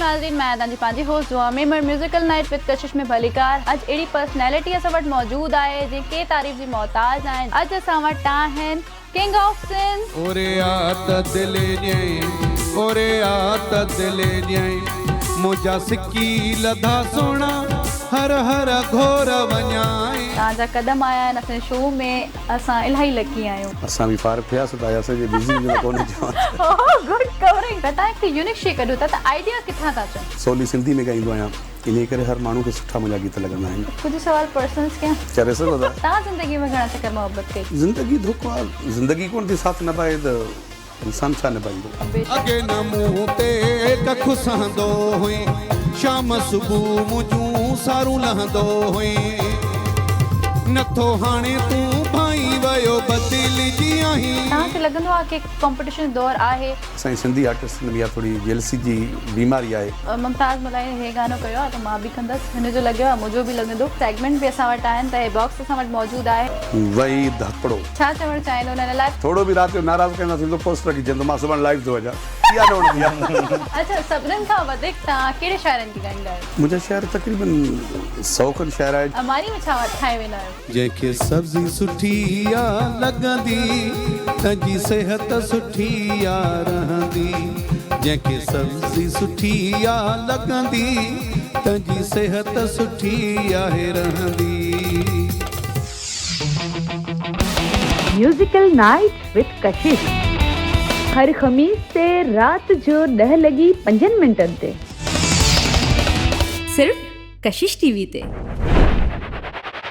ناظرين مان آهيان توهان جي پنهنجي host Dua Memon musical night with Kashish ۾ ڀليڪار اڄ اهڙي پرسنالٽي اسان وٽ موجود آهي جنهن ڪي تعريف جي محتاج آهن اڄ اسان وٽ آهن ڪنگ آف سنڌ اوري آ ته دل ڏيئين اوري آ ته دل ڏيئين منهنجا سڪي لڌا سهڻا هر هر گهور وڃائين. توهان جا قدم آيا آهن اسان جي شو ۾ اسان الاهي لڪي آهيون. اسان به فارغ ٿياسين ته اسان جي بزي هجون ته ڪونه چوان ته. گڊ ڪورنگ پر توهان هڪ يونيڪ شي ڪڍو ٿا ته آئيڊيا ڪٿان ٿا اچن. سولي سنڌي ۾ ڳائيندو آهيان انهي ڪري هر ماڻهو کي سٺا منهنجا گيت لڳندا آهن. ڪجهه سوال پرسنلز ڪيان. ڪري سگهو ٿا. توهان زندگي ۾ گهڻا چڪر محبت ڪئي. زندگي ڌوڪو آ زندگي ڪونه ٿي ساٿ نڀائي ته انسان ڇا نڀائيندو. اڳي نه مون تي ڪک سهندو هئين شام صبح منهنجون سارون لهندو هئين نٿو هاڻي تون ڀائين ويو بدلجي آهين. توهان کي لڳندو آ ڪي ڪمپٽيشن جو دور آهي. اسان جي سنڌي آرٽسٽن ۾ اها ٿوري جيلسي جي بيماري آهي. ممتاز ملائي هي گانو ڪيو آ ته مان به ڪندس هن جو لڳيو آ منهنجو به لڳندو سيگمينٽ به اسان وٽ آهن ته هي باڪس اسان وٽ موجود آهي. وحيد هڪڙو. ڇا چوڻ چاهيندو انهن لاء. ٿورو به رات جو ناراض ڪنداسين ته پوسٽ رکي ڇڏيندو مان سڀاڻي لائيو ٿو اچان اها نه وڻندي آ. اڇا سڀنن کان وڌيڪ توهان ڪهڙي شاعرن کي ڳائيندا آهيو. منهنجا شعر تقريبن سئو کن شعر آهن. ماني ۾ ڇا ٺاهي ويندا آهيو. جنهن کي سبزي سٺي آ لڳندي تنهن جي صحت سٺي آ رهندي جنهن کي سبزي سٺي آ لڳندي تنهن جي صحت سٺي آهي رهندي. ميوزيڪل نائيٽ وٿ ڪشش هر خميس تي رات جو ڏهه لڳي پنجن منٽن تي. صرف ڪشش ٽي وي تي.